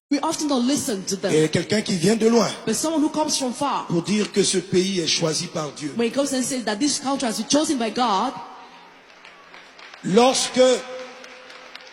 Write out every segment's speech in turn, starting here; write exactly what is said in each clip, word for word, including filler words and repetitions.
We often don't listen to them. Et quelqu'un qui vient de loin, but someone who comes from far, pour dire que ce pays est choisi par Dieu. When he comes and says that this country has been chosen by God, lorsque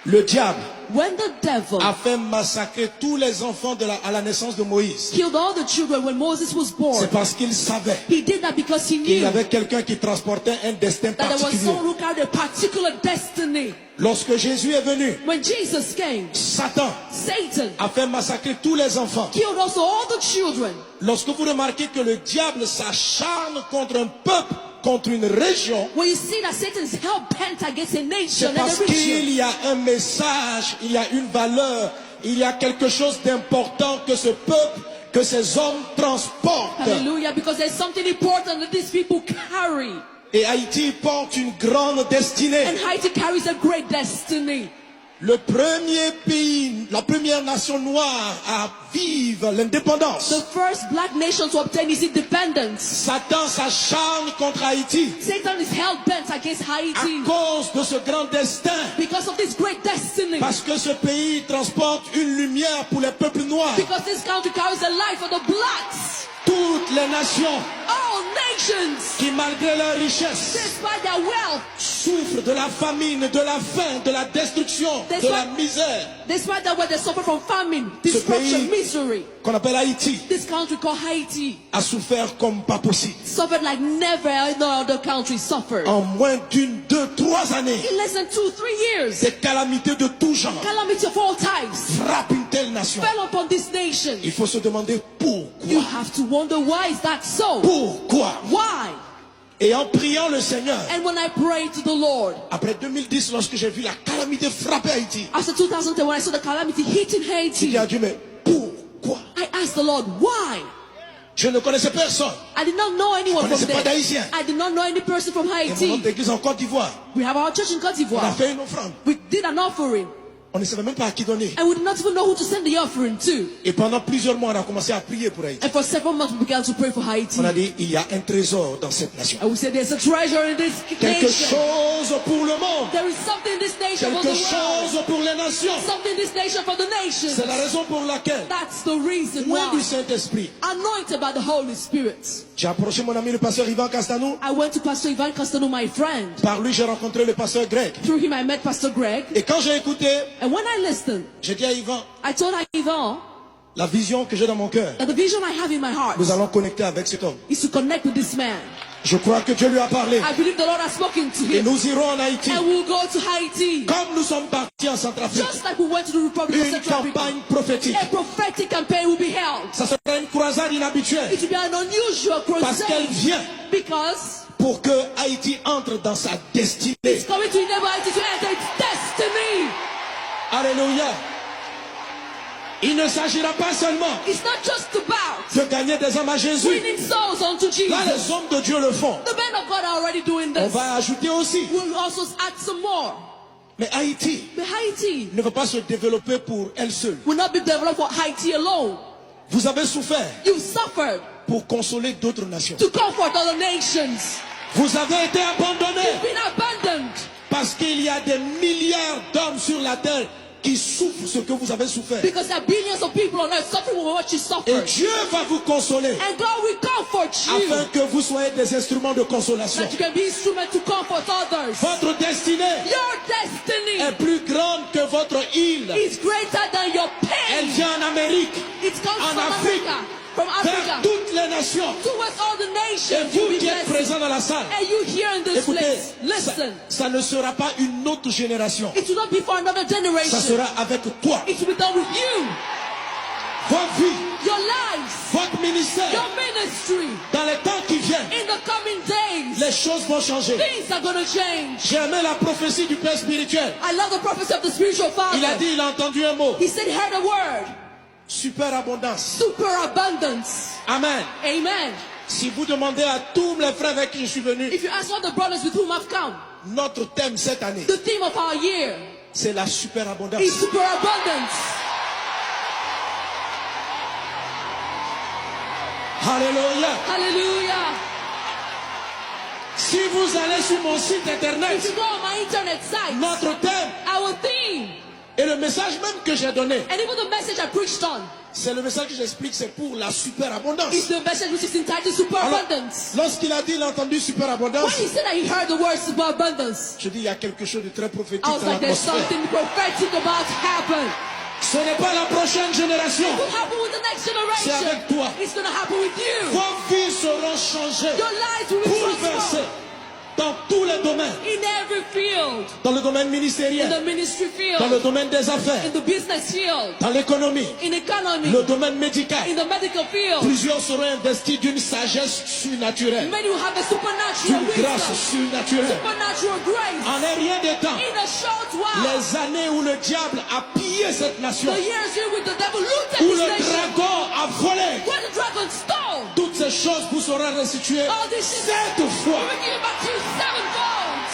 le diable, when the devil, a fait massacrer tous les enfants de la, à la naissance de Moïse, killed all the children when Moses was born, c'est parce qu'il savait, he did that because he knew, qu'il y avait quelqu'un qui transportait un destin particulier, that there was someone who carried a particular destiny. Lorsque Jésus est venu, when Jesus came, Satan, Satan, a fait massacrer tous les enfants, killed also all the children. Lorsque vous remarquez que le diable s'acharne contre un peuple, contre une région, when you see that Satan is hell bent against a nation and a region, c'est parce qu'il y a un message, il y a une valeur, il y a quelque chose d'important que ce peuple, que ces hommes transportent. Hallelujah, because there's something important that these people carry. Et Haïti porte une grande destinée. And Haiti carries a great destiny. Le premier pays, la première nation noire à vivre l'indépendance. The first black nation to obtain its independence. Satan s'acharne contre Haïti. Satan is hell bent against Haiti. À cause de ce grand destin. Because of this great destiny. Parce que ce pays transporte une lumière pour les peuples noirs. Because this country carries a light for the blacks. Toutes les nations, all nations, qui, malgré leur richesse, despite their wealth, souffrent de la famine, de la faim, de la destruction, de la misère. Despite that, where they suffer from famine, destruction, misery. Ce pays qu'on appelle Haïti, this country called Haiti, a souffert comme pas possible. Suffered like never no other country suffered. En moins d'une, deux, trois années, in less than two, three years, des calamités de tout genre, calamity of all types, frappent une telle nation. Fell upon this nation. Il faut se demander pourquoi. You have to wonder, why is that so? Pourquoi? Why? Et en priant le Seigneur, and when I prayed to the Lord, après deux mille dix, lorsque j'ai vu la calamité frapper Haïti, after two thousand ten, when I saw the calamity hitting Haiti, j'ai dit à Dieu, mais pourquoi? I asked the Lord, why? Je ne connaissais personne. I did not know anyone from there. Je connaissais pas d'Haïtien. I did not know any person from Haiti. Et mon autre église en Côte d'Ivoire. We have our church in Côte d'Ivoire. On a fait une offrande. We did an offering. On ne savait même pas à qui donner. And we did not even know who to send the offering to. Et pendant plusieurs mois, on a commencé à prier pour Haïti. And for several months, we began to pray for Haiti. On a dit, il y a un trésor dans cette nation. And we said, there's a treasure in this nation. Quelque chose pour le monde. There is something in this nation for the world. Quelque chose pour les nations. Something in this nation for the nations. C'est la raison pour laquelle, that's the reason why, loin du Saint-Esprit, anointed by the Holy Spirit. J'ai approché mon ami le pasteur Ivan Castanou. I went to Pastor Ivan Castanou, my friend. Par lui, j'ai rencontré le pasteur Greg. Through him, I met Pastor Greg. Et quand j'ai écouté, and when I listened, j'ai dit à Ivan, I told Ivan, la vision que j'ai dans mon cœur, that the vision I have in my heart, nous allons connecter avec cet homme, is to connect with this man. Je crois que Dieu lui a parlé. I believe the Lord has spoken to him. Et nous irons en Haïti. And we will go to Haiti. Comme nous sommes partis en Centrafrique. Just like we went to the Republic of Central Africa. Une campagne prophétique. A prophetic campaign will be held. Ça sera une croisade inhabituelle. It will be an unusual crusade. Parce qu'elle vient, because, pour que Haïti entre dans sa destinée. It's coming to enable Haiti to enter its destiny. Alléluia. Il ne s'agira pas seulement, it's not just about, de gagner des âmes à Jésus. Winning souls unto Jesus. Là, les hommes de Dieu le font. The men of God are already doing this. On va ajouter aussi. We'll also add some more. Mais Haïti, but Haiti, ne va pas se développer pour elle seule. Will not be developed for Haiti alone. Vous avez souffert, you've suffered, pour consoler d'autres nations, to comfort other nations. Vous avez été abandonnés, you've been abandoned, parce qu'il y a des milliards d'hommes sur la terre qui souffrent ce que vous avez souffert. Because there are billions of people on earth suffering what you suffered. Et Dieu va vous consoler, and God will comfort you, afin que vous soyez des instruments de consolation, that you can be instrument to comfort others. Votre destinée, your destiny, est plus grande que votre île. Is greater than your pain. Elle vient en Amérique, it comes en Afrique, from Africa, from Africa, vers toutes les nations. Towards all the nations. Et vous qui êtes présents dans la salle, and you here in this place, écoutez, listen. Ça ne sera pas une autre génération. It will not be for another generation. Ça sera avec toi. It will be done with you. Votre vie, your life, votre ministère, your ministry, dans les temps qui viennent, in the coming days, les choses vont changer. Things are gonna change. J'ai aimé la prophétie du Père spirituel. I love the prophecy of the spiritual father. Il a dit, il a entendu un mot. He said, heard a word. Superabondance. Superabundance. Amen. Amen. Si vous demandez à tous les frères avec qui je suis venu, if you ask all the brothers with whom I've come, notre thème cette année, the theme of our year, c'est la superabondance, is superabundance. Alléluia. Hallelujah. Si vous allez sur mon site internet, if you go on my internet site, notre thème, our theme, Et le message même que j'ai donné, And even the message I preached on c'est le message que j'explique, c'est pour la superabondance. Is the message which is entitled Alors, Superabundance. Lorsqu'il a dit, il a entendu When superabondance, he said that he heard the word superabundance, je dis, il y a quelque chose de très prophétique I was dans like, there's l'atmosphère. Something prophetic about to happen. Ce n'est pas la prochaine génération, It will happen with the next c'est generation. Avec toi. It's going to happen with you. Vos vies seront changées, Your lives will be bouleversées transformed dans tous les domaines. In every field. Dans le domaine In ministériel, the ministry field. Dans le domaine des affaires, In the business field. Dans l'économie, In economy. Le domaine médical, In the medical field. Plusieurs seront investis d'une sagesse surnaturelle, Many will have a supernatural d'une grâce wisdom. Surnaturelle. Supernatural grace. En un rien de temps, In a short while. Les années où le diable a pillé cette nation, The years in which the devil looted Où this le nation. Dragon a volé, Where the dragon stole. Toutes ces choses vous seront restituées All these things sept fois. Will be given back to you sevenfold.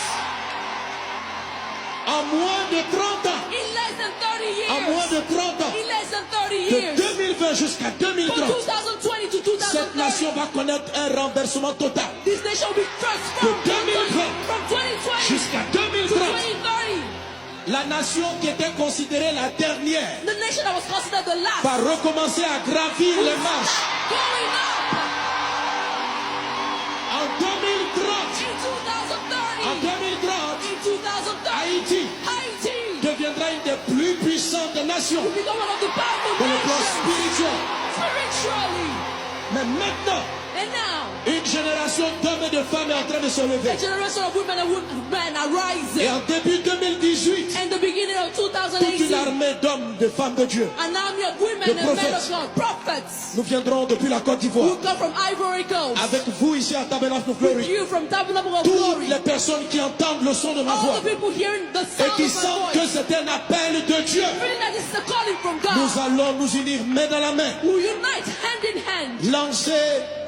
En moins de trente ans, In less than thirty years. En moins de trente ans, In less than thirty de years. deux mille vingt jusqu'à From deux mille trente, two thousand twenty to Cette nation two thousand thirty. Va connaître un renversement total. This nation will be transformed De deux mille vingt from twenty twenty Jusqu'à deux mille to trente, twenty thirty. La nation qui était considérée la dernière The nation that was considered the last va recommencer à gravir les marches. Going up. En deux mille trente, In two thousand thirty. En deux mille trente, In two thousand thirty. Haïti Haiti. Deviendra une des plus puissantes nations Will become one of the powerful dans le plan nations spirituel. Spiritually. Mais maintenant, And now, Une génération d'hommes et de femmes est en train de se lever. A generation of women and wo- men are rising. Et en début deux mille dix-huit, In the beginning of toute une two thousand eighteen, armée d'hommes, de femmes de Dieu, an army of women de and men of prophètes, God, prophets, nous viendrons depuis la Côte d'Ivoire. Will come from Ivory Coast. Avec vous ici à Tabernacle of With Glory, you from Tabernacle of toutes Glory. Les personnes qui entendent le son de ma All voix the people hearing the et sound qui of my sentent que voice. C'est un appel de Dieu, Feel that this is a calling from God. Nous allons nous unir main dans la main, Will unite hand in hand. Lancer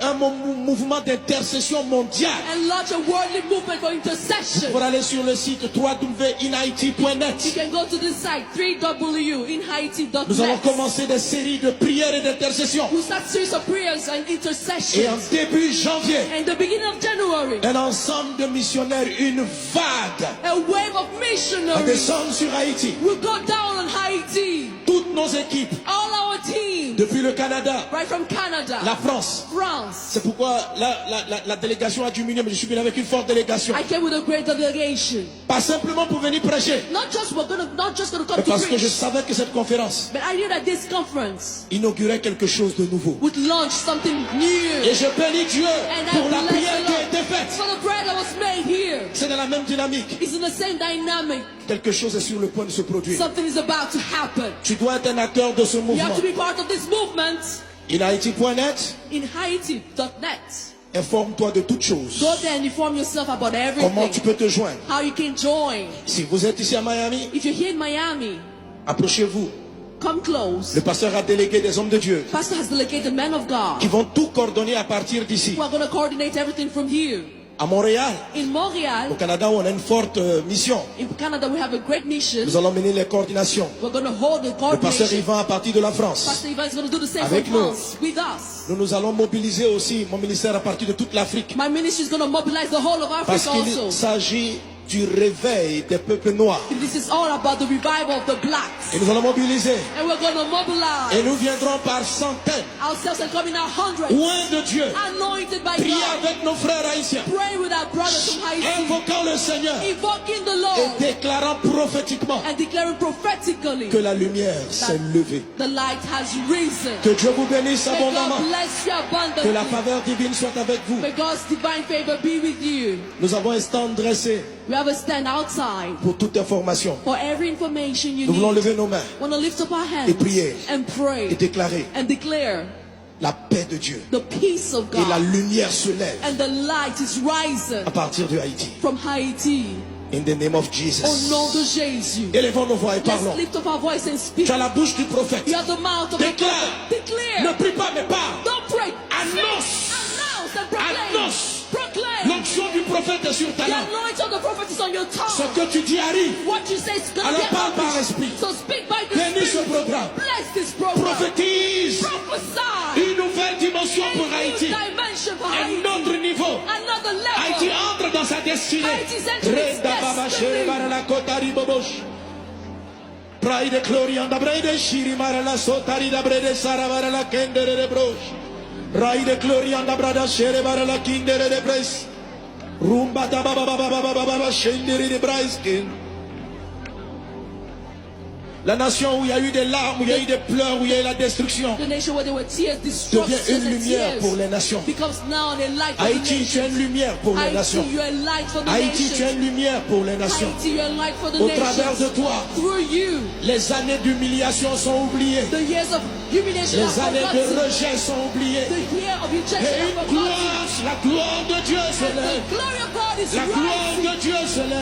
un mo- mouvement d'intercession mondial. And launch a worldly movement for intercession. Vous pouvez aller sur le site trois W in Haiti point net. You can go to this site, three W in Haiti dot net. Nous allons commencer des séries de prières et d'intercessions. We'll start series of prayers and Et en intercessions. Début janvier, In the beginning of January, Un ensemble de missionnaires, une vague a wave of va missionaries descendre sur Haïti. Will go down on Haiti. Toutes nos équipes, All our teams, depuis le Canada, right from Canada, la France. France. C'est pourquoi la, la, la, la délégation a diminué, mais je suis venu avec une forte délégation. I came with a great delegation. Pas simplement pour venir prêcher, Not just we're gonna, not just gonna come mais to parce que je preach, savais que cette conférence but I knew that this conference inaugurait quelque chose de nouveau. Would launch something new. Et je bénis Dieu And I pour la bless prière the qui a Lord été faite. For the prayer that was made here. C'est dans la même dynamique. It's in the same dynamic. Quelque chose est sur le point de se produire. Something is about to happen. Tu dois être un acteur de ce You mouvement. Have to be part of this movement. In Haiti point net, In Haiti dot net. Informe-toi de toutes choses. Go there and inform yourself about everything. Comment tu peux te joindre? How you can join. Si vous êtes ici à Miami, If you're here in Miami, approchez-vous. Come close. Le pasteur a délégué des hommes de Dieu. Pastor has delegated men of God. Qui vont tout coordonner à partir d'ici. Who are going to coordinate everything from here. À Montréal, In Montréal, au Canada, on a une forte euh, mission. In Canada, we have a great mission. Nous allons mener les coordinations. We're going to hold the Le pasteur coordination. Yvan à partir de la France. Pastor Yvan is going to do the same Avec from nous. France, with us. Nous, nous allons mobiliser aussi mon ministère à partir de toute l'Afrique. My ministry is going to mobilize the whole of Africa Parce also. Qu'il s'agit du réveil des peuples noirs. This is all about the revival of the blacks. Et nous allons mobiliser. And we're going to mobilize Et nous viendrons par centaines. Ourselves and come in our hundreds. Loin de Dieu. Anointed by Prier God. Avec nos frères haïtiens. Praying with our brothers from Haiti. Invoquant le Seigneur. Invoking the Et Lord. Déclarant prophétiquement. And declaring prophetically. Que la lumière s'est levée. The light has risen. Que Dieu vous bénisse May abondamment. God bless you abundantly. Que la faveur divine soit avec vous. May God's divine favor be with you. Nous avons un stand dressé. We have a stand outside. Pour toute information. For every information you Nous voulons need. Lever nos mains. Want to lift up our hands. Et prier. And pray. Et déclarer. And declare. La paix de Dieu. The peace of God. Et la lumière se lève. And the light is rising. À partir de Haïti. From Haiti. In the name of Jesus. Au nom de Jésus. Élevons nos voix et parlons. Let's lift up our voice and speak. Tu as la bouche du prophète. You have the mouth of Déclare. The prophet. Declare. Ne prie pas, mais parle. Don't pray. Annonce. Announce and proclaim. Annonce. L'onction du prophète est sur ta The langue. Anointing of the prophet is on your tongue. Ce que tu dis arrive. What you say is going to Alors be parle par accomplished. esprit. So speak by the Bénis ce Spirit. Programme. Bless this program. Prophétise. Prophesy. Une nouvelle dimension pour Haïti. Dimension for Un Haiti. Autre niveau. Another level. Haïti entre dans sa destinée. Haiti's entering its Reda baba destiny. Shere Barala Kotari Bobosh. Praide Glorianda Brede Shiri Marala Sotari da Brede Sara Barala Kendere de Brosh. Raide Glorianda Brada Shere Barala Kindere de Bres. Rumba da Baba Baba Baba Baba Shendere de Brais. La nation où il y a eu des larmes, où il y a eu des pleurs, où il y a eu la destruction, The nation where there were tears, destruction, devient une and lumière tears pour les nations. Becomes now a light for the Haïti, tu es nation. une lumière pour les Haïti, nations. you are a light for the Haïti, tu es nation. Une lumière pour les nations. Haïti, you are a light for the Au nation. Travers de toi, Through you, les années d'humiliation sont oubliées. The years of humiliation Les are années de forgotten. Rejet sont oubliées. The year of rejection Et are une forgotten. Gloire, la gloire de Dieu And the s'élève. Glory of God is La gloire rising. De Dieu s'élève.